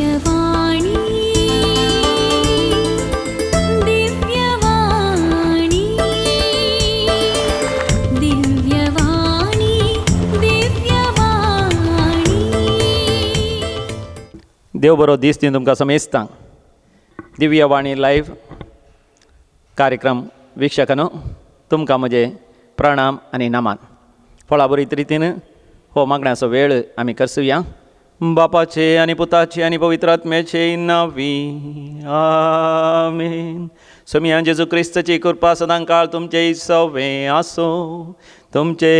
दिव्यवाणी, दिव्यवाणी, दिव्यवाणी, दिव्यवाणी. देव बरो दीस दिवन तुमकां समेस्तांक. दिव्यवाणी लायव्ह कार्यक्रम वीक्षकांनो, तुमकां म्हजें प्रणाम आनी नमन. फळाबरीत रितीन हो मागण्याचो वेळ आमी करसुया. बापाचे आनी पुताचे आनी पवित्र आत्म्याचे नांवी आमेन. सोमया जेजू क्रिस्ताची कृपा सदां काळ तुमचे सवे आसूं, तुमचे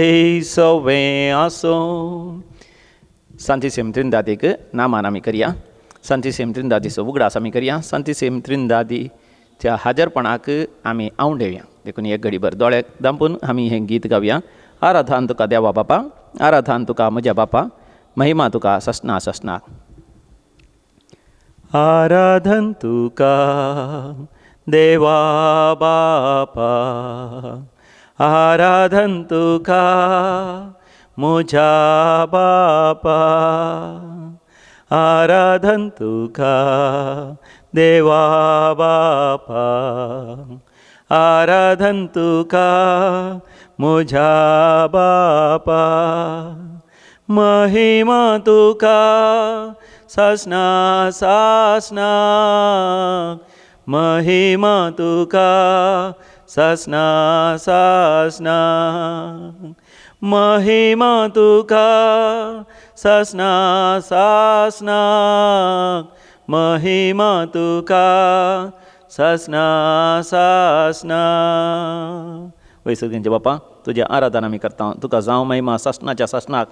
सवे आसूं. सांतिसेम त्रिंदादीक नामान आमी करया. सांतिसेम त्रिंदादीचो उगडास आमी करया. सांतिसेम त्रिंदादीच्या हाजरपणाक आमी आंवडेवया. देखून एक घडीभर दोळे धांपून आमी हें गीत गावया. आराधन तुका देवा बापा, आराधन तुका म्हज्या बापा, महिमा तुका ससना ससना. आराधन तुका देवा बापा, आराधन तुका म्हज्या बापा, आराधन तुका देवा बापा, आराधन तुका म्हज्या बापा, महिमा तुका सासना सासना, महिमा तुका सासना सासना, महिमा तुका सासना सासना, महिमा तुका सासना सासना. वय सगळ्यांचे बापा, तुजें आराधन आमी करता. तुका जावं महिमा सासनाच्या सासनाक,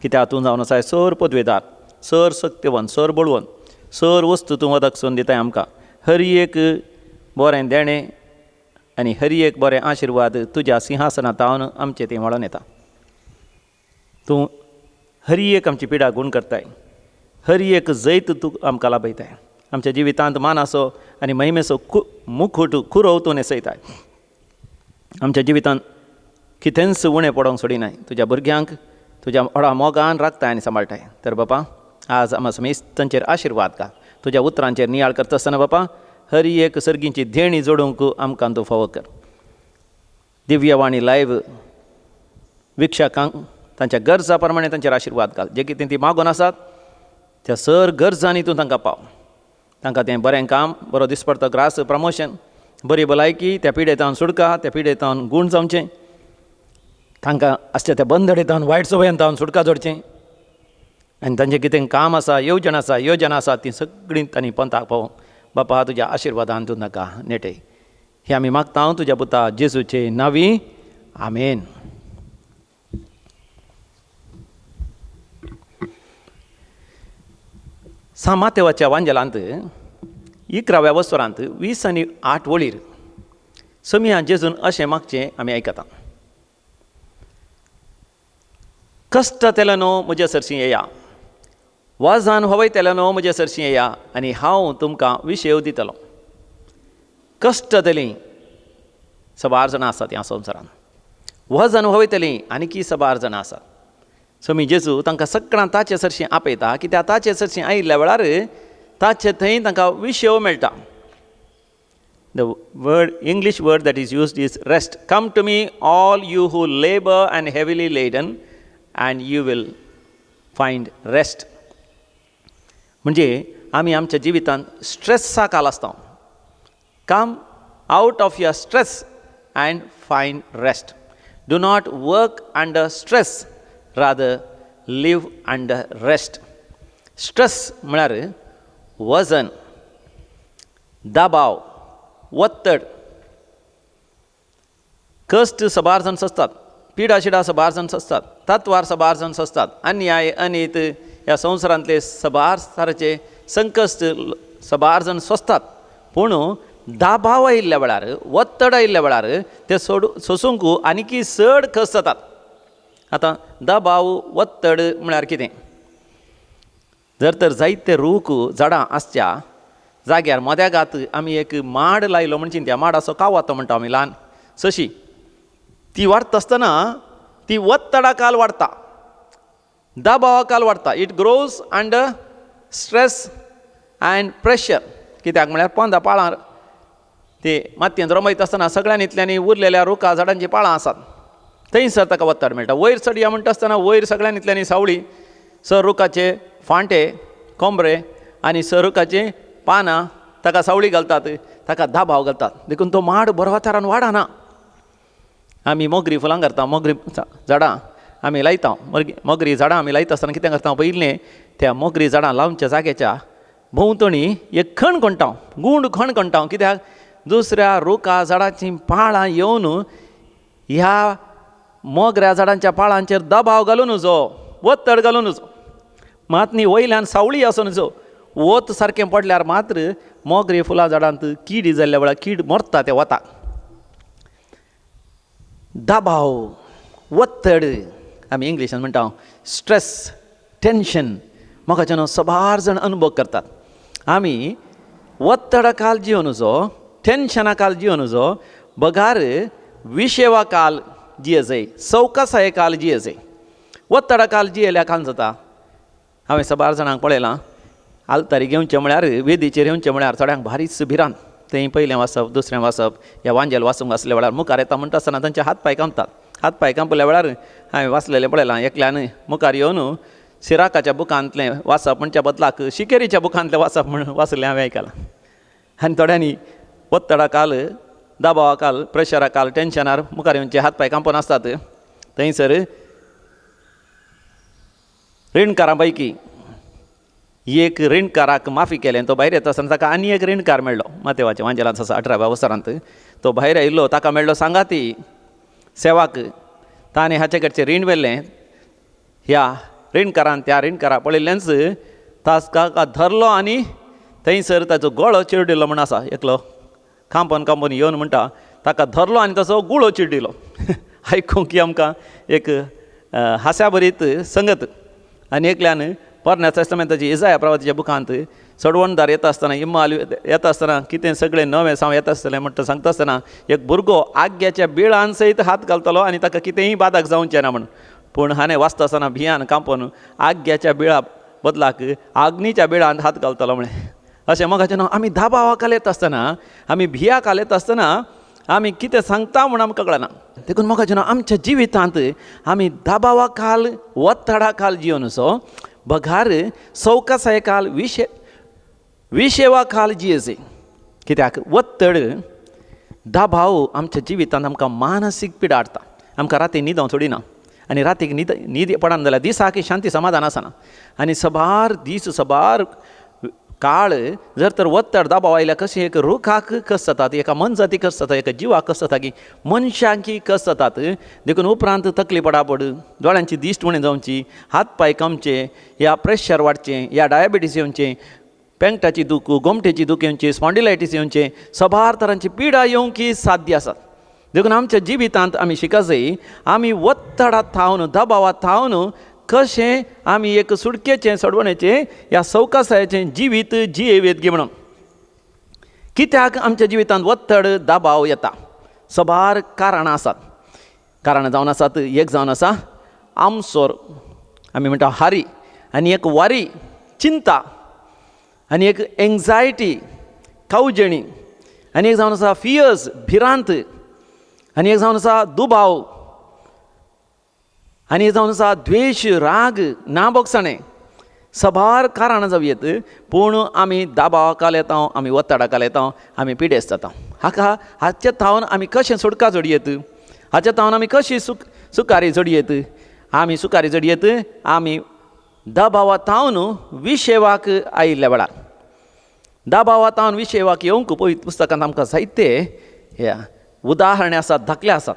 कित्याक तूं जावन आसाय सर पदवेदार, सर सक्त्यवन, सर बळवंत, सर वस्तू तूं वदक दिताय आमकां. हर एक बरें देणें आनी हर एक बरें आशिर्वाद तुज्या सिंहासनांत तावन आमचें थंय व्हळोन येता. तूं हर एक आमची पिडा गूण करताय, हर एक जैत तूं आमकां लाभयताय. आमच्या जिवितांत मानाचो आनी महिमेचो मुखूट खुरोव तूं न्हेसयताय. आमच्या जिवितांत कितेंच उणें पडोवंक सोडिनाय. तुज्या भुरग्यांक तुज्या व्हडा मोगान राखताय आनी सांबाळटाय. तर बापा, आज आमकां समेस्तांचेर आशिर्वाद घाल. तुज्या उतरांचेर नियाळ करता आसतना बापा, हर एक सर्गींची देणी जोडूंक आमकां तूं फावो कर. दिव्यवाणी लायव्ह वीक्षकांक तांच्या गरजा प्रमाणे तांचेर आशिर्वाद घाल. जे कितें ती मागून आसात त्या सर गरजांनी तूं तांकां पाव. तांकां तें बरें काम, बरो दिसपडतो ग्रास, प्रमोशन, बरी भलायकी, त्या पिडेतावन सुटका, त्या पिडेतावन गूण जावचें, तांकां आसच्या त्या बंदडेतावन, वायट सवयांतावन सुटका जोडचें, आनी तांचें कितें काम आसा, येवजण आसा, योजना आसा, ती सगळीं तांणी पंथाक पावोवंक बापा तुज्या आशिर्वादान तूं तांकां नेटय. हें आमी मागता तुज्या पुता जेजूचे नांवी, आमेन. सांत मातेवाच्या वांजेलांत 11व्या वसरांत 20 आनी 8 वळीर समिया जेजून अशें मागचें आमी आयकता. कश्ट तेल्यानो म्हज्या सरशीं येया, वाजान व्हवयतेल्यानो म्हज्या सरशीं येया, आनी हांव तुमकां विशेव दितलो. कश्ट तेलीं सबार जाणां आसात ह्या संवसारांत, वजन व्हवयतलीं आनीकी सबार जाणां आसात. समी जेजू तांकां सगळ्यां ताचे सरशीं आपयता, कित्याक ताचे सरशीं आयिल्ल्या वेळार ताचे थंय तांकां विशेव मेळटा. The word, English word that is used is rest. Come to me all you who labour and heavily laden and you will find rest. म्हणजे आमी आमच्या जिवितांत स्ट्रेसा काल आसता. Come out of your stress and find rest. Do not work under stress, rather live under rest. Stress म्हळ्यार वजन, दबाव, वत्तड. कश्ट सबार जाण सोंसतात, पिडा शिडा सबार जाण सोंसतात, तत्वार सबार जाण सोंसतात, अन्याय अनीत ह्या संवसारांतले सबार सारचे संकश्ट सबार जाण सोंसतात. पूण दबाव आयिल्ल्या वेळार, वत्तड आयिल्ल्या वेळार ते सोसूंक आनीकी चड कश्ट जातात. आतां दबाव, वत्तड म्हळ्यार कितें? जर तर जायते रूख झाडां आसच्या जाग्यार मोद्यागात आमी एक माड लायलो म्हण चिंतया, माडाचो कावातो म्हणटा आमी ल्हान सशी, ती वाडटा आसतना ती वत्तडा काल वाडटा, दबावा काल वाडटा. It grows under stress and pressure. कित्याक म्हळ्यार पोंदा पाळां ती मातयेंत रोमयता आसतना सगळ्यान इतल्यांनी उरलेल्या रुखा झाडांचीं पाळां आसात, थंयसर ताका वत्तड मेळटा. वयर चडया म्हणटा आसतना वयर सगळ्यान इतल्यांनी सावळी, स रुखाचे फांटे कोंबरे आनी स रुखाचीं पानां ताका सावळी घालतात, ताका दाबाव घालतात. देखून तो माड बरो वाठारान वाडना. आमी मोगरी फुलां करता, मोगरी झाडां आमी लायता. मोगरी झाडां आमी लायता आसतना कितें करता, पयलीं त्या मोगरी झाडां लावच्या जाग्याच्या भोंवतणी एक खण खणटा, गूंड खण खणटा. कित्याक दुसऱ्या रुखा झाडाचीं पाळां येवन ह्या मोगऱ्या झाडांच्या पाळांचेर दबाव घालूं नजो, वत्तड घालूं नजो. मात न्ही वयल्यान सावळी आसूं नजो. वत सारकें पडल्यार मात्र मोगरी फुलां झाडांत किडी जाल्ल्या वेळार कीड मरता त्या वताक. दबाव, वत्तड, आमी इंग्लिशान म्हणटा स्ट्रेस, टेंशन, म्हाका सबार जाण अनुभव करतात. आमी वत्तडा काल जिवन नजो, टेंशना काल जिवन नजो, बगार विशेवा काल जिये जाय, सवकासाये काल जिये जाय. वत्तडा काल जियेल्या काल जाता. हांवें सबार जाणांक पळयलां, आलतारी घेवचें म्हळ्यार, वेदीचेर येवचें म्हळ्यार थोड्यांक भारीच भिरांत. थंय पयलें वाचप, दुसरें वाचप, ह्या वांजेल वाचूंक आसल्या वेळार मुखार येता म्हणटा आसतना तांचे हात पांय कांपतात. हात पांय कांपल्या वेळार हांवें वाचलेलें पळयलां, एकल्यान मुखार येवन सिराकाच्या बुकांतलें वाचप म्हणच्या बदलाक शिकेरीच्या बुकांतलें वाचप म्हण वाचलें हांवें आयकलां. आनी थोड्यांनी वत्तडा काल, दबावा काल, प्रेशरा काल, टेंशनार मुखार येवचे हात पांय कांपून आसतात. थंयसर रिणकारां पैकी एक रिणकाराक माफी केलें, तो भायर येता आसतना ताका आनी एक रिणकार मेळ्ळो. मातेवाच्या वांजेलांत आसा 18व्या वसरांत तो भायर आयिल्लो, ताका मेळ्ळो सांगाती सेवाक. ताणें हाचे कडचें रीण व्हेल्लें. ह्या रिणकारान त्या रिणकारा पळयल्लेंच तास ताका धरलो आनी थंयसर ताचो गळो चिरडिलो म्हण आसा. एकलो कांपोन कांपोन येवन म्हणटा ताका धरलो आनी ताचो गुळो चिरडिलो. आयकूंक की आमकां एक हास्याभरीत संगत. आनी एकल्यान पोरण्या तेस्तामेंताची इजाया प्रवातीच्या बुकांत चडवणदार येता आसतना, इम्माल येता आसतना, कितें सगळें नवें साव येता आसतलें म्हणटा सांगता आसतना एक भुरगो आग्याच्या बिळान सयत हात घालतलो आनी ताका कितेंय बादक जावचें ना म्हण. पूण हाणें वाचता आसतना भियान कांपोन आग्याच्या बिळा बदलाक आग्नीच्या बिळान हात घालतलो म्हळें. अशें मोगाचें न्हू, आमी दाबावा येता आसतना, आमी भिया येता आसतना आमी कितें सांगता म्हूण आमकां कळना. देखून मोगाचें न्हू, आमच्या जिवितांत आमी दाबावा काल, वत्तडा काल जिवन सो बघार सवकासाये काल, विशेवा काल जियेसे. कित्याक वत्तड, दबाव आमच्या जिवितांत आमकां मानसीक पिडा हाडटा. आमकां राती न्हिदोंक सोडिना आनी रातीक न्हीद न्हीद पडना जाल्यार दिसाक शांती समाधान आसना. आनी सबार दीस सबार काळ जर तर वत्तड दबाव आयल्यार कशें एक रुखाक कस जातात, एका मनजातीक कस जाता, एका जिवाक कस जाता, की मनशांकी कस जातात. देखून उपरांत तकली पडापड, दोळ्यांची दिश्ट उणें जावची, हात पांय कामचे, ह्या प्रेशर वाडचें, ह्या डायबिटीस येवचें, पेंगटाची दूख, गोमटेची दूख येवची, स्पॉन्डिलायटीस येवचें, सबार तरांची पिडा येवंक साध्य आसात. देखून आमच्या जिवितांत आमी शिका जाय, आमी वत्तडा थावन, दबावा थावन कशें आमी एक सुटकेचें, सोडवणेचें, ह्या सवकासायेचें जिवीत जियेवयेत गी म्हणून. कित्याक आमच्या जिवितांत वत्तड, दबाव येता? सबार कारणां आसात. कारणां जावन आसात, एक जावन आसा आमसोर, आमी म्हणटा हारी, आनी एक वारी, चिंता, आनी एक एंग्जायटी, कावजेणी, आनी एक जावन आसा फियर्स, भिरांत, आनी एक जावन आसा दुबाव, आनी जावन आसा द्वेश, राग, ना बोगसाणें. सबार कारणां जावं येत, पूण आमी दाबावा येता, आमी वत्तडा येता, आमी पिडेस्त जाता. हाका हाचे थावन आमी कशें सुटका जोडयेत, हाचे थावन आमी कशी सुकारी जोडयेत, आमी सुकारी जोडयेत आमी दबावा थावन विशेवाक आयिल्ल्या वेळार. दबावा थावन विशेवाक येवंक पवित्र पुस्तकांत आमकां जायते ह्या उदाहरणां आसात, धाकले आसात.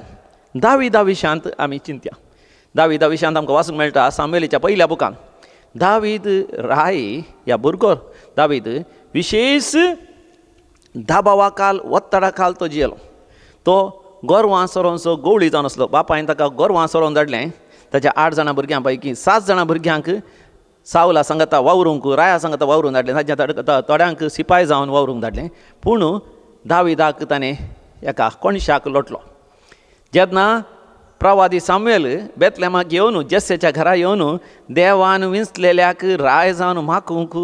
दाविदा विशांत आमी चिंत्या. दाविदा विशांत आमकां वाचूंक मेळटा सामुएलीच्या पयल्या बुकांत. दावीद राय ह्या भुरगो दावीद विशेश दबावा काल, वत्तडा काल तो जियेलो. तो गोरवां सोरोवचो गवळी जावन आसलो. बापायन ताका गोरवां सोरोवन धाडलें. ताच्या 8 जाणां भुरग्यां पैकी 7 जाणां भुरग्यांक सावला सांगता वावरूंक, राया सांगता वावरूंक धाडलें. ताच्या थोड्यांक सिपाय जावन वावरूंक धाडलें. पूण दाविदाक ताणें एका कोणशाक लोटलो. जेन्ना प्रवादी सामुएल बेतलेमाक येवन जेस्सेच्या घरा येवन देवान विंचलेल्याक राय जावन माकूंक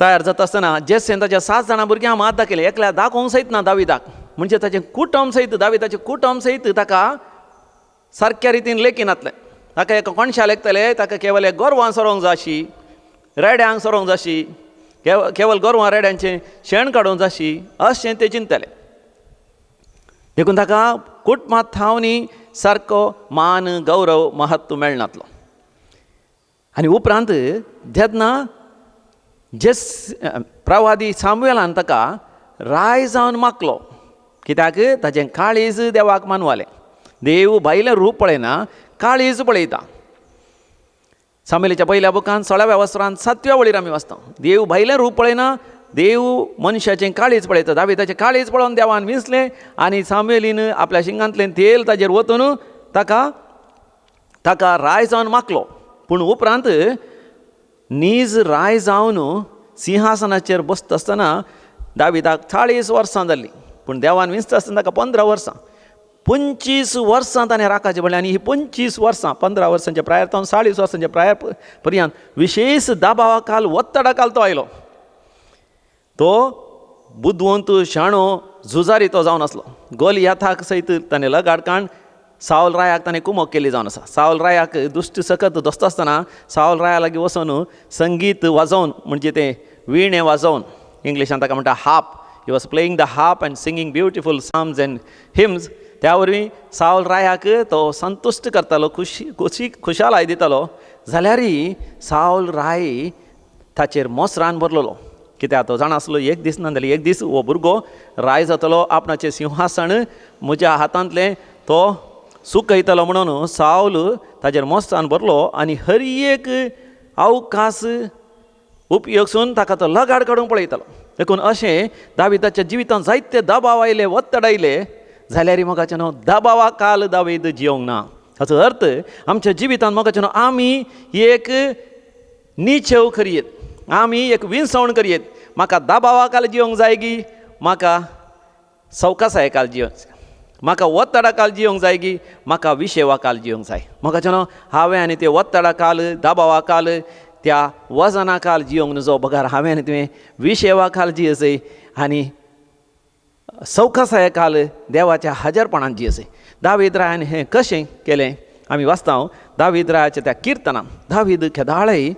तयार जाता आसतना जेसेन ताच्या 7 जाणां भुरग्यांक मात दाखयलें, एकल्या दाखोवंक सयत ना दाविदाक, म्हणजे ताचें कुटुंब सयत, दाविदाचें कुटुंब सयत ताका सारक्या रितीन लेखिनातलें। ताका एका कोणशा लेखतले, ताका केवल एक गोरवां सरोंक जाशी, रेड्यांक सरोंक जाशी, केवल गोरवां रेड्यांचें शेण काडूंक जाशी अशें ते चिंतले। देखून ताका कुटुंबांत थावनी सारको मान गौरव महत्व मेळनातलो। आनी उपरांत जेन्ना जेस प्रवादी सामुएलान ताका राय जावन मागलो, कित्याक ताचें काळीज देवाक मानवालें। देव भायलें रूप पळयना, काळीज पळयता। सामुएलाच्या पयल्या बुकान 16व्या वस्त्रान 7व्या वळीर आमी वाचता, देव भायलें रूप पळयना, देव मनशाचें काळीज पळयता। दाविदाचें काळीज पळोवन देवान विंचलें आनी सामुएलीन आपल्या शिंगांतलें तेल ताजेर वतून ताका ताका राय जावन मागलो। पूण उपरांत नीज राय जावन सिंहासनाचेर बसता आसतना दाविदाक 40 वर्सां जाल्लीं, पूण देवान विंचता आसतना ताका 15 वर्सां, 25 वर्सां ताणें राखाचें पडलें। आनी ही 25 वर्सां, 15 वर्सांच्या प्रायर तावन 40 वर्सांच्या प्रायर पर्यंत विशेश दबावा काल, ಒತ್ತಡ काल तो आयलो। तो बुदवंत शाणो झुजारी तो जावन आसलो। गोलियाथाक सयत ताणें लगाड काण सावल रायाक ताणें कुमक केली जावन आसा। सावल रायाक दुश्ट सकत दोसता आसतना सावल राया लागीं वचून संगीत वाजोवन, म्हणजे तें विणे वाजोवन, इंग्लिशान ताका म्हणटा harp, he was playing the harp and singing beautiful psalms and hymns. त्या वरवीं सावल रायाक तो संतुश्ट करतालो, खुशी खुशी खुशालाय दितालो। जाल्यारय सावल राय ताचेर मोसरान भरलेलो, कित्याक तो जाणा आसलो एक दीस ना जाल्यार एक दीस हो भुरगो राय जातलो, आपणाचें सिंहासन म्हज्या हातांतलें तो सुकयतलो म्हणून सावल ताचेर मोसरान भरलो आनी हर एक अवकाश उपयोगसून ताका तो लगाड काडूंक पळयतालो। देखून अशें दाविदाच्या जिवितांत जायते दबाव आयले, ಒತ್ತಡ आयले, जाल्यार मोगाचें न्हू दबावा काल दावीद जियोंक ना। हाचो अर्थ आमच्या जिवितांत मोगाचें न्हू आमी एक निचेव करयेत, आमी एक विंचवण करयेत, म्हाका दबावा काल जियोंक जाय गी, म्हाका सवकासाय काल जियोंक जाय, म्हाका ಒತ್ತಡ काल जियोंक जाय गी, म्हाका विशेवा काल जियोंक जाय। मोगाचें न्हू हांवें आनी ते ಒತ್ತಡ काल, दबावा काल, त्या वजना काल जियोंक नुजो, बगर हांवें आनी तुवें विशेवा काल जियेसय आनी सवकासाय काल देवाच्या हाजरपणान जियेसय। दावीद रायान हें कशें केलें आमी वाचता दावीद रायाच्या त्या किर्तनान। दावीद केदाळय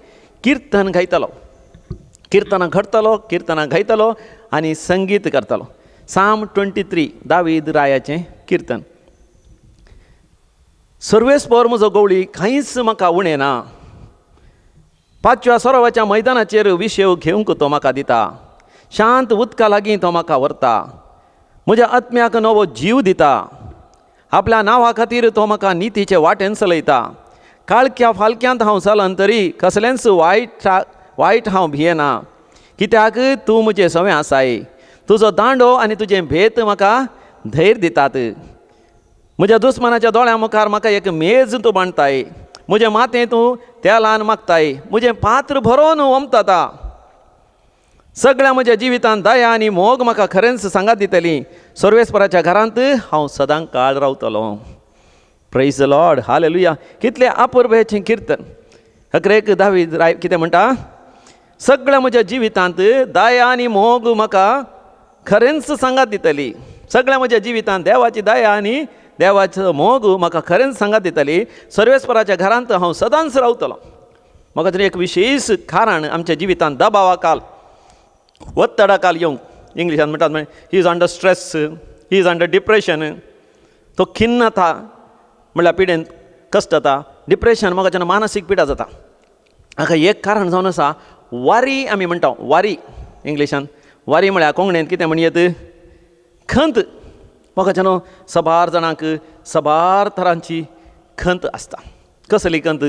किर्तन गायतालो, किर्तनां घडतालो, किर्तनां गायतालो आनी संगीत करतालो। साम 23 दावीद रायाचें किर्तन। सर्वेस्पर म्हजो गवळी, कांयच म्हाका उणें ना, पांचव्या सरोवराच्या मैदानाचेर विशेव घेवंक तो म्हाका दिता, शांत उदका लागीं तो म्हाका व्हरता, म्हज्या आत्म्याक नवो जीव दिता, आपल्या नांवा खातीर तो म्हाका नितीचे वाटेन चलयता, काळख्या फालक्यांत हांव चलन तरी कसलेंच वायट हांव भियेना, कित्याक तूं म्हजें सवें आसाय, तुजो दांडो आनी तुजें भेत म्हाका धैर्य दितात, म्हज्या दुस्मानाच्या दोळ्यां मुखार म्हाका एक मेज तूं बांदताय, म्हजें माथें तूं तेलान मागताय, म्हजें पात्र भरोवन ओमताता, सगळ्या म्हज्या जिवितांत दया आनी मोग म्हाका खरेंच सांगात दितली, सर्वेस्पराच्या घरांत हांव सदां काळ रावतलो। Praise the Lord, hallelujah. कितलें अपुरबायेचें किर्तन। अकरेक दावीद राय कितें म्हणटा, सगळ्या म्हज्या जिवितांत दया आनी मोग म्हाका खरेंच सांगात दितली, सगळ्या म्हज्या जिवितांत देवाची दया आनी देवाचो मोग म्हाका खरेंच सांगात दितली, सर्वेस्पराच्या घरांत हांव सदांच रावतलो। म्हाका तरी एक विशेश कारण आमच्या जिवितांत दबावा काल, ಒತ್ತಡ काल येवंक, इंग्लिशान म्हणटात he is under stress, he is under depression, तो खिन्नता म्हणल्यार पिडेन कश्ट जाता, डिप्रेशन म्हाका जेन्ना मानसीक पिडा जाता। हाका एक कारण जावन आसा वारी आमी म्हणटा, वारी इंग्लिशान वारी म्हळ्यार कोंकणींत कितें म्हणयेत, खंत। म्हाका जेन्ना सबार जाणांक सबार तरांची खंत आसता। कसली खंत?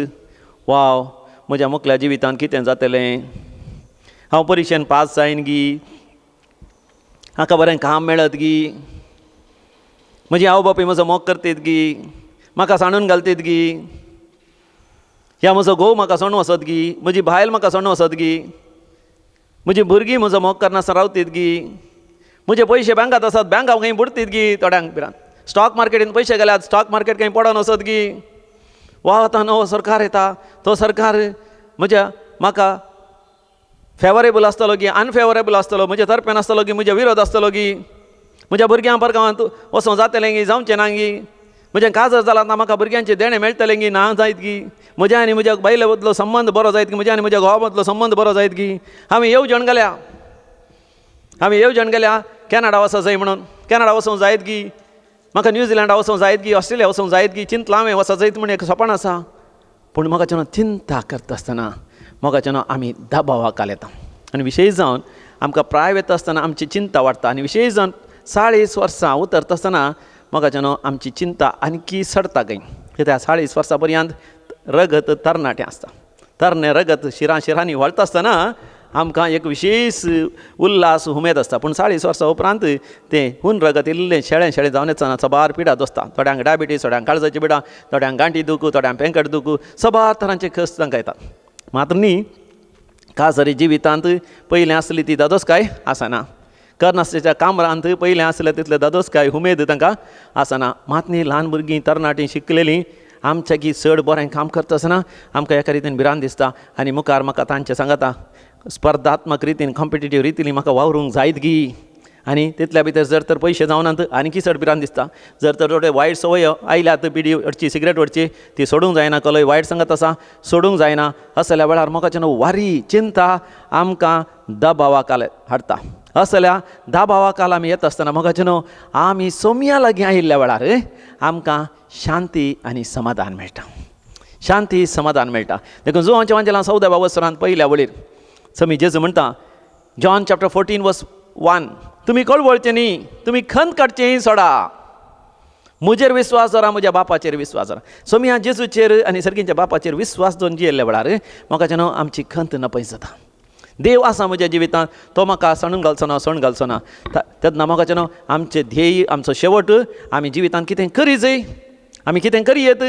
वाव म्हज्या मुखल्या जिवितांत कितें जातलें, हांव परिक्षेन पास जायन गी, हाका बरें काम मेळत गी, म्हजी आवय बापूय म्हजो मोग करतीत गी, म्हाका सांडून घालतीत गी, ह्या म्हजो घोव म्हाका सोडून वचत गी, म्हजी बायल म्हाका सोडून वचत गी, म्हजी भुरगीं म्हजो मोग करनासतना रावतीत गी, म्हजे पयशे बँकांत आसात बँकां खंय बुडतीत गी, थोड्यांक भिरांत स्टॉक मार्केटीन पयशे गेल्यात स्टॉक मार्केट खंय पडोन वचत गी, वा आतां नवो सरकार येता तो सरकार म्हज्या म्हाका फेवरेबल आसतलो की अनफेवरेबल आसतलो, म्हज्या तर्फेन आसतलो की म्हज्या विरोध आसतलो की, म्हज्या भुरग्यां परगांवांत वचों जातलें की जावचें ना गी, म्हजें काजर जालां ना म्हाका भुरग्यांचें देणें मेळटलें की ना जायत की, म्हज्या आनी म्हज्या बायले मदलो संबंद बरो जायत की, म्हज्या आनी म्हज्या घोवा मदलो संबंद बरो जायत की. हांवें येवजण घाल्या, हांवें येवजण घाल्या कॅनडा वचो जाय म्हणून, कॅनडा वचोंक जायत की, म्हाका न्यूझिलंडा वचोंक जायत की, ऑस्ट्रेलिया वचोंक जायत की, चिंतलां हांवें वचो जायत म्हूण एक सपन आसा. पूण म्हाका चिंता करता आसतना मोगाच्यानो आमी दबावाक येता आनी विशेश जावन आमकां प्राय वेता आसतना आमची चिंता वाडटा आनी विशेश जावन 40 वर्सां उतरता आसतना मोगाच्यानो आमची चिंता आणखी सडटा खंय. कित्याक 40 वर्सां पर्यंत रगत तरणाटें आसता, तरणे रगत शिरां शिरांनी व्हाळटा आसतना आमकां एक विशेश उल्हास उमेद आसता. पूण 40 वर्सां उपरांत तें हून रगत इल्लें शेळें शेळें जावन येतना सबार पिडा दोसता. थोड्यांक डायबिटीज, थोड्यांक काळजाची पिडा, थोड्यांक गांठी दुखू, थोड्यांक पेंकट दुखू, सबार तरांचे कश्ट तांकां येतात. मात्र न्ही काजरी जिवितांत पयलें आसली ती दादोसकाय आसना, करनासच्या कामरांत पयलें आसलें तितलें दादोसकाय उमेद तांकां आसना. मात न्ही ल्हान भुरगीं तरणाटीं शिकलेलीं आमच्या की चड बरें काम करता आसतना आमकां एका रितीन भिरांत दिसता आनी मुखार म्हाका तांचें सांगता स्पर्धात्मक रितीन कॉम्पिटिटीव रितीन म्हाका वावरूंक जायत गी, आनी तितल्या भितर जर तर पयशे जावनात आनीकी चड भिरांत दिसता. जर तर थोडे वायट संवय आयल्यात, बिडी ओडची, सिगरेट ओडची, ती सोडूंक जायना, कलय वायट सांगत आसा सोडूंक जायना. असल्या वेळार मोगाच्यान वारी चिंता आमकां दबावाक हाडटा. असल्या दबावाकाल आमी येता आसतना मोगाच्यान आमी सोम्या लागीं आयिल्ल्या वेळार आमकां शांती आनी समाधान मेळटा, शांती समाधान मेळटा. देखून जुवांच्या वांजेलां 14व्या वसरांत पयल्या वळीर समी जेजू म्हणटा, जॉन चॅप्टर 14 वर्स 1, तुमी कळवळचें न्ही, तुमी खंत काडचें सोडा, म्हजेर विस्वास दवरा, म्हज्या बापाचेर विस्वास दवरा. सोमया जेजूचेर आनी सर्गींच्या बापाचेर विस्वास दवरून जियेल्ल्या वेळार म्हाका न्हू आमची खंत नपयस जाता. देव आसा म्हज्या जिवितांत, तो म्हाका सणून घालचो ना, सण घालचो ना. तेन्ना म्हाका न्हू आमचें ध्येय, आमचो शेवट, आमी जिवितांत कितें करी जाय, आमी कितें करयेत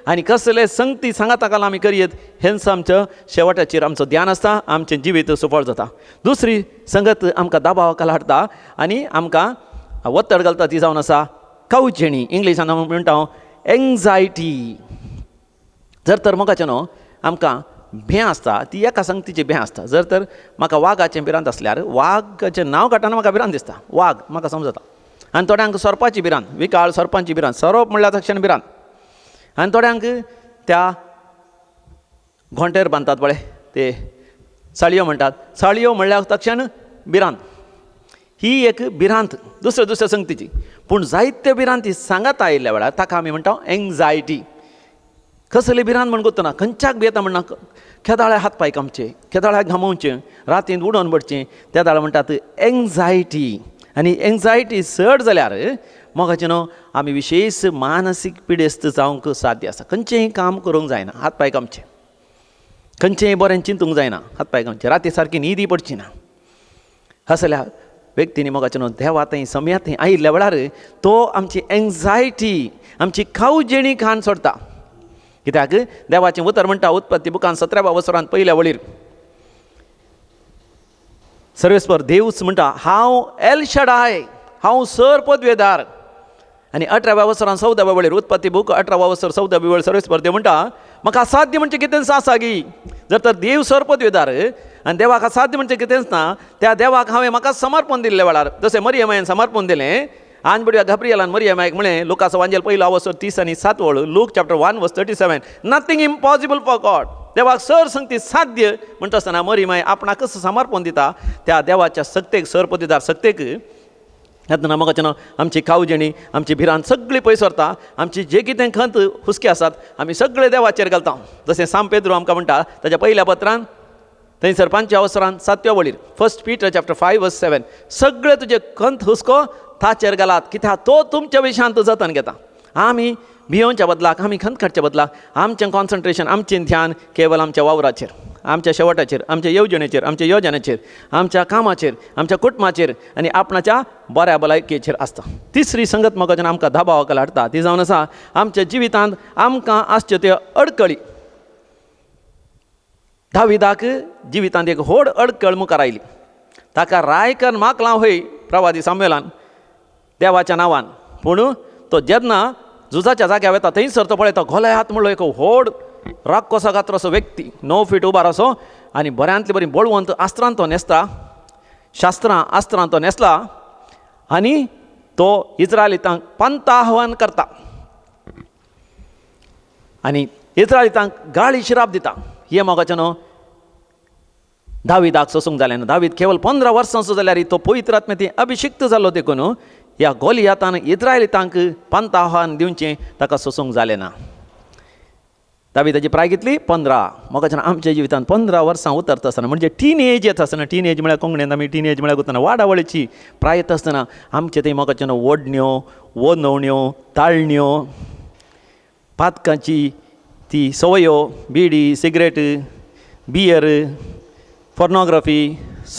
आनी कसले संगती सांगाता काल आमी करयेत, हेंच आमच्या शेवटाचेर आमचो ध्यान आसता, आमचें जिवीत सुफळ जाता. दुसरी संगत आमकां दबावाक हाडटा आनी आमकां वत्तड घालता ती जावन आसा कावचेणी, इंग्लिशान आमी म्हणटा हांव एंग्जायटी. जर तर मोगाचें न्हू आमकां भें आसता ती एका संगतीची भें आसता. जर तर म्हाका वागाचें भिरांत आसल्यार वागाचें नांव काडटना म्हाका भिरांत दिसता, वाग म्हाका समजता. आनी थोड्यांक सोरपाची भिरांत, विकाळ सोरपांची भिरांत, सोरोप म्हणल्यार तक्षण भिरांत. आनी थोड्यांक त्या घोंटेर बांदतात पळय ते साळयो म्हणटात, साळयो म्हणल्यार तक्षण भिरांत. ही एक भिरांत दुसऱ्या दुसऱ्या संगतीची. पूण जायते भिरांती सांगात आयिल्ल्या वेळार ताका आमी म्हणटा एंग्जायटी. कसली भिरांत म्हण कोत्तना खंयच्याक भियेता म्हणना, केदाळे हात पांय कामचे, केदाळे घामोवचें, रातीन उडोवन पडचें, त्या दाळ म्हणटात एंग्जायटी. आनी एंग्जायटी चड जाल्यार मोगाचें न्हू आमी विशेश मानसीक पिडेस्त जावंक साध्य आसा. खंयचेंय काम करूंक जायना, हात पांय कामचे, खंयचेंय बरें चिंतूंक जायना, हात पांय कामचे, राती सारकी न्हीद पडची ना. असल्या व्यक्तींनी मोगाचें न्हू देवा थंय सम्या थंय आयिल्ल्या वेळार तो आमची एंग्जायटी, आमची खावजेणी खाण सोडटा. कित्याक देवाचें उतर म्हणटा उत्पत्ती बुकान 17व्या वसरांत पयल्या वळीर सर्वेस्पर देवूच म्हणटा, हांव एल शडाय, हांव सर पदवेदार. आनी 18व्या वसरान 14व्या वळीर उत्पत्ती बूक 18व्या वसर 14व्या वळीर सर्वेस्पर देव म्हणटा, म्हाका असाध्य म्हणजे कितेंच आसा गी. जर तर देव सर पदवेदार आनी देवाक असाध्य म्हणजे कितेंच ना, त्या देवाक हांवें म्हाका समर्पण दिल्ल्या वेळार जशें मरियमायन समर्पण दिलें, आनी बडव्या गाब्रियलान मरियमायक म्हळें, लुकाचो वांजेल 1 वसर 37 वळ, Luke chapter 1 verse 37, nothing impossible for God. देवाक सर संगती साध्य म्हणटा आसतना मरियमाय आपणाकच समर्पण दिता त्या देवाच्या सक्तेक, सर पदवेदार सक्तेक. तेन्ना मोगाचें न्हू आमची कावजेणी, आमची भिरांत सगळी पयस व्हरता, आमची जे कितें खंत हुस्के आसात आमी सगळे देवाचेर घालता. जशें सांत पेद्रू आमकां म्हणटा ताच्या पयल्या पत्रान थंयसर 5व्या वसरान 7व्या वळीर, 1 पीटर चॅप्टर 5 वर्स 7, सगळे तुजे खंत हुस्को ताचेर घालात, कित्याक तो तुमच्या विशयांत जतन घेता. आमी भियोवच्या बदलाक, आमी खंत काडच्या बदलाक आमचें कॉन्सन्ट्रेशन, आमचें ध्यान केवल आमच्या वावराचेर, आमच्या शेवटाचेर, आमच्या येवजणेचेर, आमच्या योजनेचेर, आमच्या कामाचेर, आमच्या कुटुंबाचेर आनी आपणाच्या बऱ्या भलायकेचेर आसता. तिसरी संगत म्हाका जेन्ना आमकां दबावाक हाडटा ती जावन आसा आमच्या जिवितांत आमकां आसच्यो त्यो अडकळी. दाविदाक जिवितांत एक व्हड अडकळ मुखार आयली. ताका रायकन माकलां होय प्रवादी सामुएलान देवाच्या नांवान. पूण तो जेन्ना झुजाच्या जाग्यार वता थंयसर तो पळयता गोलयात म्हणलो एक व्हड राक्कोसा गात्र असो व्यक्ती, 9 फीट उबार असो आनी बऱ्यांतली बरी बळवंत अस्त्रां तो न्हेसता, शास्त्रां अस्त्रां तो न्हेसला आनी तो इस्रायलितांक पंत आह्वान करता आनी इस्रायलितांक गाळी शिराप दिता. हे मोगाचें न्हू दावीदाक सोसूंक जालें ना. दावीद केवल 15 वर्सांचो जाल्यार तो पवित्र आत्म्यान अभिषिक्त जालो देखून ह्या गोलियातान इस्रायलितांक पंत आव्हान दिवचें ताका सोसूंक जालें ना. दाविदाची प्राय कितली? 15. मोगाच्यान आमच्या जिवितांत 15 वर्सां उतरता आसतना म्हणजे टीन एज येता आसतना, टीन एज म्हळ्यार कोंकणींत आमी टीन एज म्हळ्यार वतना वाडावळीची प्राय येता आसतना आमचे थंय मोगाच्यान ओडण्यो, वनवण्यो, ताळण्यो, पातकांची ती सवयो, बिडी, सिगरेट, बियर, पोर्नोग्राफी,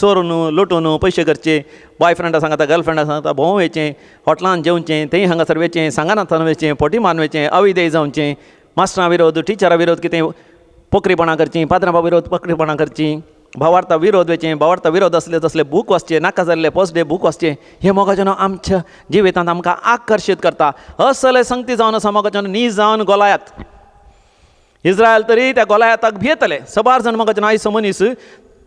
चोरून लुटून पयशे करचे, बॉयफ्रेंडा सांगता गर्लफ्रेंडा सांगता भोंवूंक वयचें, हॉटलान जेवचें, थंय हांगासर वयचें, सांगनासतना वयचें, फटी मारून वयचें, अविधेय जावचें, मास्टरां विरोध, टिचरां विरोध कितें पोकरीपणां करचीं, पात्रां विरोध पोकरीपणां करचीं, भावार्था विरोध वयचें, भावार्था विरोध आसले तसले बूक वाचचे, नाका जाल्ले पोस्ट डे बूक वाचचे. हे मोगाच्यान आमच्या जिवितांत आमकां आकर्शीत करता. असले संगती जावन आसा मोगाच्यान नीज जावन गोलायात. इस्रायल तरी त्या गोलायाताक भियेतले. सबार जाण मोगाच्यान आयचो मनीस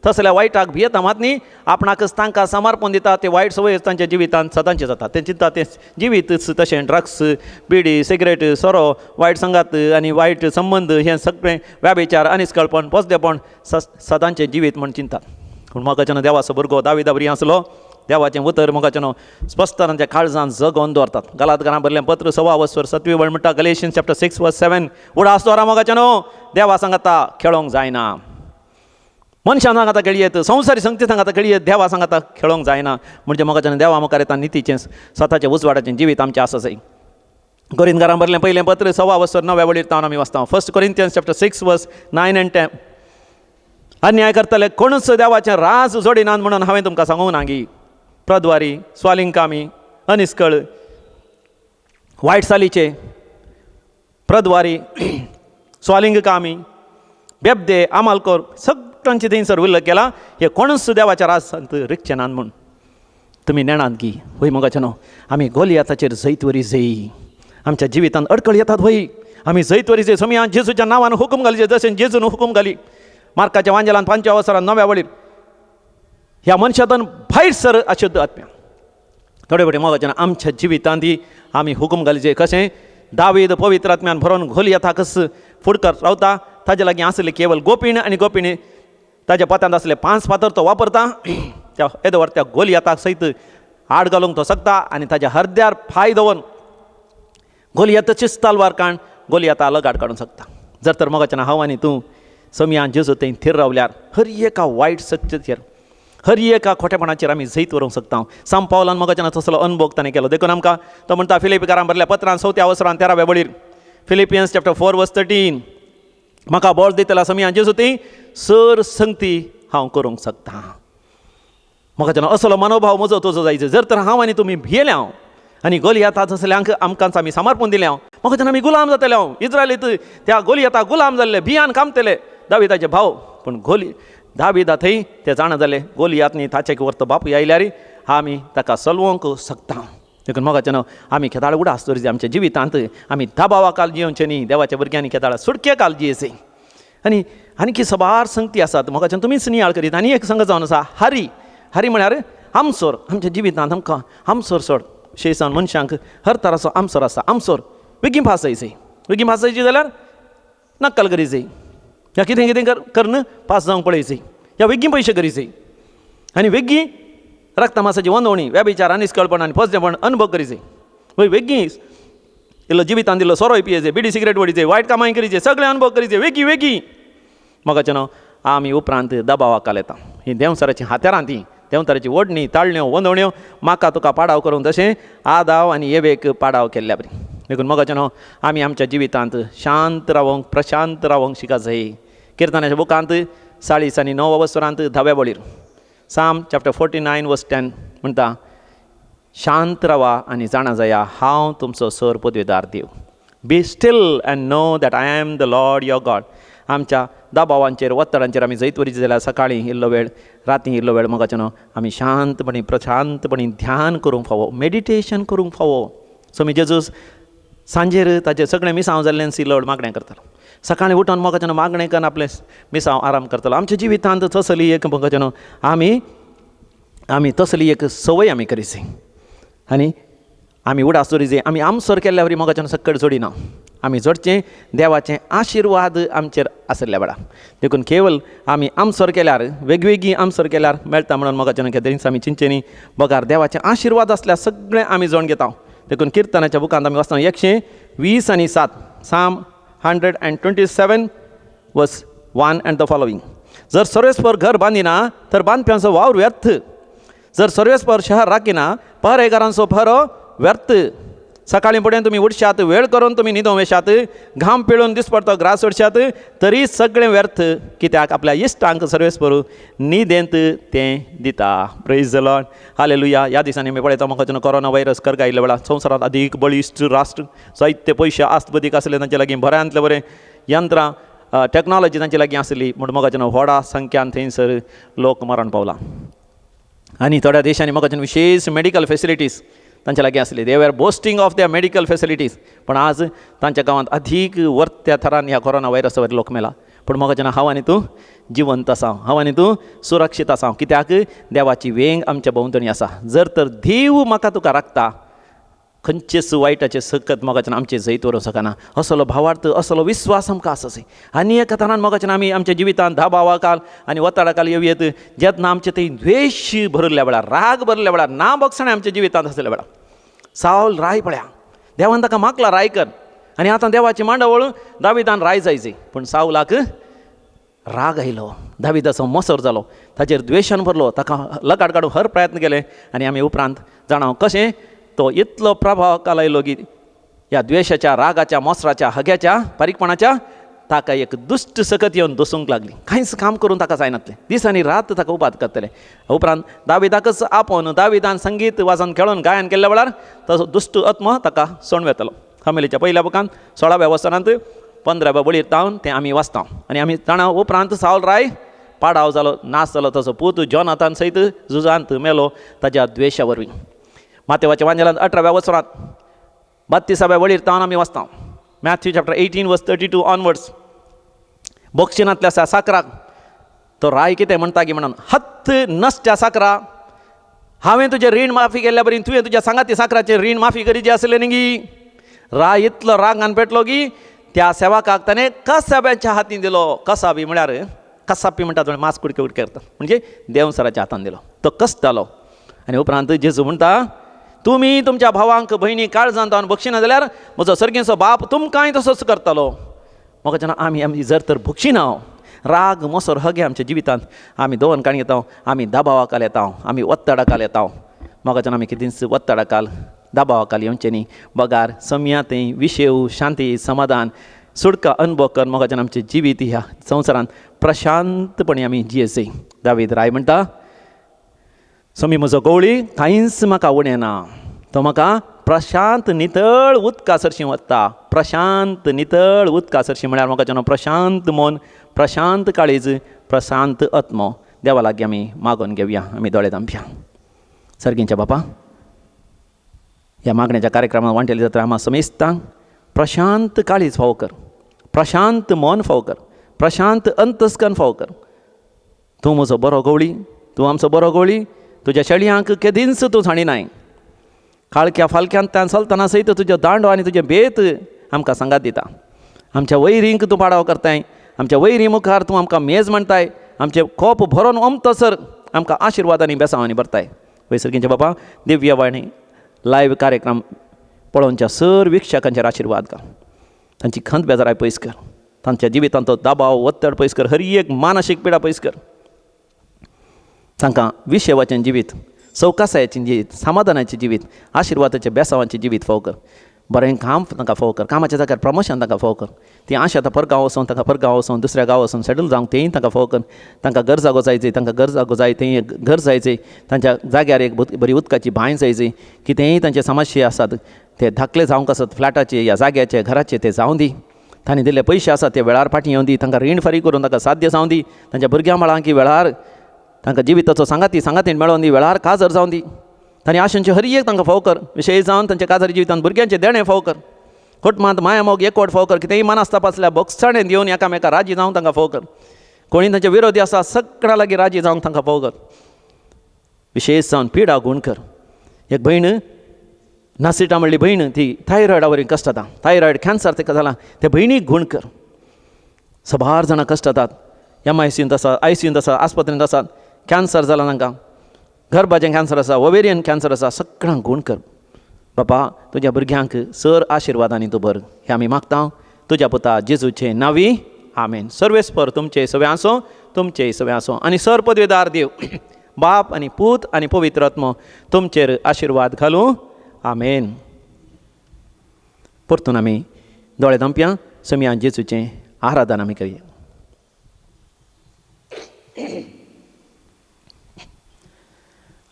तसल्या वायटाक भियेता मात न्ही, आपणाकच तांकां समर्पण दिता. ते वायट संवय तांच्या जिवितांत सदांचें जाता. ते चिंता तें जिवीतच तशें ड्रग्स, बिडी, सिगरेट, सोरो, वायट संगात आनी वायट संबंद हें सगळें व्याभिचार, अनिस्कळपण, पोसदेपण सदांचें जिवीत म्हण चिंतात. पूण मोगाच्यान देवाचो भुरगो दाविदा बरी आसलो. देवाचें उतर मोगाच्यान स्पश्ट तांच्या काळजान जगोवन दवरतात. गलातकारां बरलें पत्र 6 वस्वर 7वी वळ म्हणटा, गलेशियन्स चॅप्टर 6 वर्स 7, उडास दवरा मोगाच्यान देवा सांगता खेळोंक जायना, मनशान सांगता खेळयेत, संवसारी संगती सांगता खेळयेत, देवा सांगता खेळोंक जायना. म्हणजे मोगाच्यान देवा मुखार येता नितीचें स्वताचें उजवाडाचें जिवीत आमचें आसा जाय. कोरिंथकारां बरलें पयलें पत्र 6 वस्वर 9व्या वळीर तावन आमी वाचता, 1 Corinthians chapter 6 verse 9 and 10. अन्याय करतले कोणूच देवाचें राज जोडिनात म्हणून हांवें तुमकां सांगूंक ना गी. प्रद्वारी, स्वालिंगकामी, अनिस्कळ, वायट चालीचे, प्रद्वारी, स्वालिंगकामी, बेबदे, आमालकोर सगळ्यांचे थंयसर उल्लेख केला. हे कोणूच देवाच्या राजांत रिगचे नात म्हूण तुमी नेणात गी. वय मोगाचें न्हू आमी गोलियाताचेर जैतवरी जय. आमच्या जिवितांत अडकळ येतात वय, आमी जैतवरी जय. सोमया जेजूच्या नांवान हुकूम घालचे जशें जेजून हुकूम घाली मार्काच्या वांजेलान 5व्या वसरान 9व्या वळीर, ह्या मनशांतून भायर सर अशुद्ध आत्म्या. थोडे फावटी मोगाच्यान आमच्या जिवितांत आमी हुकूम घालचे. कशें दावीद पवित्र आत्म्यान भरोन गोलियाताकच फुडकर रावता. ताजे लागीं आसले केवल गोपीण आनी गोपिणी, ताज्या पोत्यांत आसले 5 फातर तो वापरता. त्या येदो त्या गोलियाताक सयत आड घालूंक तो शकता आनी ताज्या हरद्यार फाय दवरून गोलियाताचीच तलवार काण गोलियाता अलग आड काडूंक शकता. जर तर मोगाच्यान हांव आनी तूं समयान जेजू थंय थीर रावल्यार हर एका वायट शक्तीचेर, हर एका खोटेपणाचेर आमी जैत व्हरूंक शकता. सांत पावलान मोगाच्यान तसलो अनुभव ताणें केलो. देखून आमकां तो म्हणटा फिलिपीकारां बरल्या पत्रान 4व्या वसरान 13व्या वळीर, फिलिपियन्स चॅप्टर 4 वर्स 13, म्हाका बळ दितला समयान जेजू ती सर संगती हांव करूंक शकता. म्हाका असलो मनोभाव म्हजो तुजो जायचो. जर तर हांव आनी तुमी भियेले हांव आनी गोलियाता तसल्यांक आमकांच आमी समर्पण दिलें हांव, म्हाका आमी गुलाम जातले हांव. इस्रायलीत त्या गोलियाता गुलाम जाल्ले, भियान कामतले दाविदाचे भाव. पूण गोली दाविदा थंय ते जाणा जाले गोलियात न्ही ताचे वर्त बापूय आयल्यार आमी ताका सलवंक शकता. देखून मोगाचें न्हू आमी खेताळ उडास दवरचे आमच्या जिवितांत. आमी दबावा काल जियोवचें न्ही, देवाच्या भुरग्यांनी खेताळ सुटके काल जियेचे. आनी आनीकी सबार संगती आसात मोगाच्यान तुमीच नियाळ करीत. आनी एक संगत जावन आसा हरी. हरी म्हळ्यार आमसोर. आमच्या जिवितांत आमकां आमसोर सोड शेसान मनशांक हर तराचो आमसोर आसा. आमसोर बेगीन फासायचे, बेगीन फासायची जाल्यार नक्कल करीचे, या कितें कितें करन पास जावंक पळयचे, या बेगीन पयशे करीचे आनी बेगीन रक्तमासाची वंदवणी, व्यभिचार, अनिस्कळपण आनी फसदेपण अनुभव करीचे. वय बेगीन इल्लो जिवितान दिल्लो सोरोय पियेचे, बिडी सिगरेट वडीचे, वायट कामांय करीचे, सगळे अनुभव करीचे वेगीं वेगीं. मोगाचें न्हू आमी उपरांत दबावाकाल येता. ही देंवचाराचीं हात्यारां, ती देंवचाराची ओडणी, ताळण्यो, वंदवण्यो म्हाका तुका पाडाव करूंक तशें आदाव आनी एवेक पाडाव केल्ल्या बरी. देखून मोगाचें न्हू आमी आमच्या जिवितांत शांत रावंक, प्रशांत रावंक शिका जाय. किर्तनाच्या बुकांत 40 आनी 9 वसरांत 10व्या वळीर, साम चॅप्टर 49 वर्स 10 म्हणटा, शांत रावा आनी जाणा जाया हांव तुमचो सर पदवेदार देव. Be still and know that I am the Lord your God. आमच्या दबावांचेर, ಒತ್ತಡಾंचेर आमी जैत वरीचे जाल्यार सकाळीं इल्लो वेळ, राती इल्लो वेळ मोगाचें न्हू आमी शांतपणी प्रशांतपणी ध्यान करूंक फावो, मेडिटेशन करूंक फावो. सो मी जेजूस सांजेर ताचें सगळें मिसांव जाल्ल्यान इल्लो वेळ मागणें करतालो. सकाळीं उठून मोगाच्यान मागणें करून आपलें मिसांव आराम करतलो. आमच्या जिवितांत तसली एक मोगाच्यान आमी आमी तसली एक संवय आमी करीची आनी आमी उडास दवरी जाय. आमी आमसर केल्ल्या वरी मोगाच्यान सक्कड जोडिना, आमी जोडचें देवाचें आशिर्वाद आमचेर आसल्या वेळार. देखून केवल आमी आमसर केल्यार वेगवेगळी आमसर केल्यार मेळटा म्हणून मोगाच्यान केदींच आमी चिंतचें न्ही, बगार देवाचें आशिर्वाद आसल्यार सगळें आमी जोड घेता. देखून किर्तनाच्या बुकांत आमी वाचता 120 आनी 7, Psalm 127 verse 1 and the following. जर सर्वेस्पर घर बांदिना तर बांदप्यांचो वावर व्यर्थ, जर सर्वेस्पर शहर राखिना पहरेगारांचो पहरो व्यर्थ. सकाळीं फुडें तुमी उठशात, वेळ करून तुमी न्हिदों वेशात, घाम पिळून दिसपडतो ग्रास सोडशात, तरी सगळें व्यर्थ, कित्याक आपल्या इश्टांक सर्वेस्पर न्हिदेंत तें दिता. Praise the Lord, hallelujah. ह्या दिसांनी आमी पळयता म्हाका कोरोना व्हायरस करका आयिल्ल्या वेळार संवसारांत अदीक बळिश्ट राष्ट्र जायते पयशे आस्त बदीक आसले तांचे लागीं, बऱ्यांतले बरें यंत्रां टॅक्नोलॉजी तांचे लागीं आसली, म्हूण मोगाच्यान व्हडा संख्यान थंयसर लोक मरण पावला. आनी थोड्या देशांनी मोगाच्यान विशेश मेडिकल फेसिलिटीज तांचे लागीं आसली, they were boasting of their medical facilities, पूण आज तांच्या गांवांत अधीक वर्त्या थरान ह्या कोरोना व्हायरसा वयर लोक मेला. पूण मोगाच्यान हांव आनी तूं जिवंत आसा, हांव आनी तूं सुरक्षीत आसा, कित्याक देवाची वेंग आमच्या भोंवतणी आसा. जर तर देव म्हाका तुका राखता, खंयचेच वायटाचें सकत मोगाच्यान आमचें जैत व्हरूंक शकना. असलो भावार्थ, असलो विस्वास आमकां आसा. आनी एका तरान मोगाच्यान आमी आमच्या जिवितांत दबावाकाल आनी वताडाकाल येवयेत, जेन्ना आमचे थंय द्वेश भरिल्ल्या वेळार, राग भरिल्ल्या वेळार, ना बगसणें आमच्या जिवितांत आसल्या वेळार. सावल राय पळया, देवान ताका मागला राय कर, आनी आतां देवाची मांडावळ दाविदान राय जायची, पूण सावलाक राग आयलो, दाविदाचो मोसर जालो, ताचेर द्वेशान भरलो, ताका लगाड काडूंक हर प्रयत्न केले. आनी आमी उपरांत जाणा कशें तो इतलो प्रभाव कालायलो की ह्या द्वेशाच्या, रागाच्या, मोसराच्या, हग्याच्या, बारीकपणाच्या ताका एक दुश्ट सकत येवन दसूंक लागली. कांयच काम करून ताका जायनातलें, दीस आनी रात ताका उपाद करतले. उपरांत दाविदाकच आपोवन दाविदान संगीत वाजन खेळोवन गायन केल्ल्या वेळार तसो दुश्ट आत्मा ताका सोण वेतलो. हमेलीच्या पयल्या बुकान 16व्या वसनांत 15व्या बळीर तावन तें आमी वाचता. आनी आमी जाणा उपरांत सावल राय पाडाव जालो, नाश जालो, तसो पूत जॉनाथान सयत झुजांत मेलो ताज्या द्वेशा वरवीं. मातेवाच्या वांजेलांत 18व्या वसरांत 32व्या वळीर तावन आमी वाचता, Matthew chapter 18 verse 32 onwards. बक्षिणांतल्या सा साकराक तो राय कितें म्हणटा की म्हणून, हत्त नसच्या साकरा, हांवें तुजें रीण माफी केल्ल्या बरी तुवें तुज्या सांगाती साकराचें रीण माफी करीची आसलें न्ही गी. राय इतलो रागान पेटलो की त्या सेवकाक ताणें कसाब्याच्या हातीन दिलो. कसाबी म्हळ्यार कसापी म्हणटा, मांस कुडके कुडके करता, म्हणजे देवसराच्या हातान दिलो, तो कसतालो. आनी उपरांत जेजू म्हणटा, तुमी तुमच्या भावांक भयणी काळजान जावन बक्षिना जाल्यार म्हजो सर्गेचो बाप तुमकांय तसोच करतलो. म्हाका जेन्ना आमी आमी जर तर बक्षिना, राग मोसर हगे आमच्या जिवितांत आमी दोन काणी येता, आमी दबावाकाल येता, आमी वत्तडाकाल येता. म्हाका जेन्ना आमी कितेंच वत्तडाकाल दबावाकाल येवचें न्ही, बगार सम्या थंय विशेव शांती समाधान सुडका अनुभव कर. म्हाका जेन्ना आमचें जिवीत ह्या संवसारांत प्रशांतपणे आमी जियेचें. दावीद राय म्हणटा, स्वामी म्हजो गवळी, कांयच म्हाका उणें ना, तो म्हाका प्रशांत नितळ उदका सरशीं वता. प्रशांत नितळ उदका सरशीं म्हळ्यार म्हाका जेन्ना प्रशांत मन, प्रशांत काळीज, प्रशांत आत्मो देवा लागीं आमी मागून घेवया. आमी दोळे धांपया. सर्गींच्या बापा, ह्या मागण्याच्या कार्यक्रमात वांटेली जात्रा आमा समेस्तांक प्रशांत काळीज फावो कर, प्रशांत मन फावो कर, प्रशांत अंतस्कन फावो कर. तूं म्हजो बरो गवळी, तूं आमचो बरो गवळी, तुज्या शेळयांक केदींच तूं सांडिनाय. काळख्या फालक्यांतल्यान चलतना सयत तुजो दांडो आनी तुजें बेत आमकां सांगात दिता. आमच्या वैरींक तूं पाडाव करताय, आमच्या वैरी मुखार तूं आमकां मेज म्हणटाय, आमचें कोप भरोन ओमतसर आमकां आशिर्वाद आनी बेसांवांनी भरताय. वैसर्गींच्या बाबा, दिव्यवाणी लायव्ह कार्यक्रम पळोवच्या सर वीक्षकांचेर आशिर्वाद घाल, तांची खंत बेजाराय पयस कर, तांच्या जिवितांत दबाव ओत्तड पयस कर, हर एक मानसीक पिडा पयस कर, तांकां विशेवाचें जिवीत, सवकासायेचें जिवीत, समाधानाचें जिवीत, आशिर्वादाचें बेसावाचें जिवीत फावो कर. बरें काम तांकां फावो कर, कामाच्या जाग्यार प्रमोशन तांकां फावो कर. ती आशा आतां परगांव वचोन, तांकां परगांव वचोन दुसऱ्या गांव वचोन सेटल जावंक तेंय तांकां फावो कर. तांकां घर जागो जायची, तांकां घर जागो जाय थंय एक घर जायचें, तांच्या जाग्यार एक बरी उदकाची बांय जायची. कितेंय तांचे समस्या आसात ते धाकले जावंक आसत फ्लॅटाचे या जाग्याचे घराचे ते जावं दी. तांणी दिल्ले पयशे आसात ते वेळार फाटीं येवं दी, तांकां रीण फारीक करून तांकां साध्य जावं दी. तांच्या भुरग्यां बाळांकी वेळार तांकां जिविताचो सांगाती सांगातीन मेळोन दी, वेळार काजर जावं दी. तांणी आशेंचे हर एक तांकां फावो कर, विशेश जावन तांच्या काजारी जिवितांत भुरग्यांचें देणें फावो कर. कुटुंबांत माया मोग एकवट फोव कर. कितेंय मनस्ताप आसल्यार बोगसाणें दिवन एकामेका राजी जावंक तांकां फोव कर. कोणी तांचे विरोधी आसा सगळ्या लागीं राजी जावंक तांकां फोव कर. विशेश जावन पिडा गूण कर. एक भयण नासिटा म्हणली भयण ती थायरॉयडा वरी कश्ट जाता, थायरॉयड कॅन्सर ताका जाला, ते भयणीक गूण कर. सबार जाणां कश्ट जातात, एम I सींत आसा, I सींत आसा, आस्पत्रेंत आसात, कॅन्सर जाला तांकां, गर्भाचें कॅन्सर आसा, ओवेरियन कॅन्सर आसा, सगळ्यांक गूण कर. बापा तुज्या भुरग्यांक सर आशिर्वादांनी तूं भर हें आमी मागता तुज्या पुता जेजूचे नांवी, आमेन. सर्वेस्पर तुमचे सगळें आसूं, तुमचे सगळें आसूं आनी सर पदवेदार देव बाप आनी पूत आनी पवित्र आत्मो तुमचेर आशिर्वाद घालूं, आमेन. परतून आमी दोळे धांपया, सोमया जेजूचें आराधन आमी करया.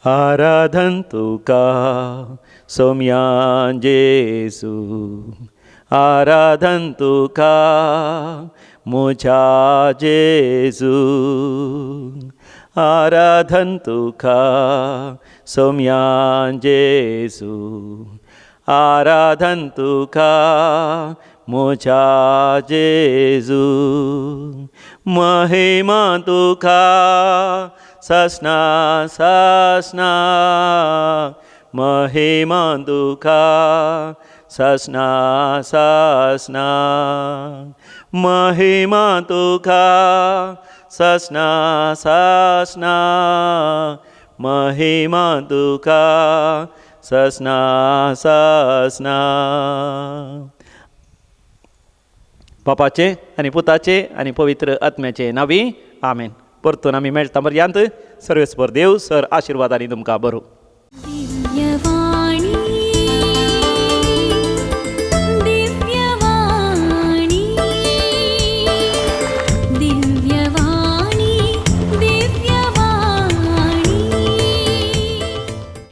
आराधन तुका सोमया जेजू, आराधन तुका म्हज्या जेजू, आराधन तुका सोमया जेजू, आराधन तुका म्हज्या जेजू, महिमा तुका ससना ससना, महिमा तुका ससना ससना, महिमा तुका ससना ससना, महिमा तुका ससना ससना. बापाचे आनी पुताचे आनी पवित्र आत्म्याचे नांवी, आमेन. परतून आमी मेळटा पर्यंत सर्वेस्पर देव सर आशिर्वादांनी तुमकां बरो.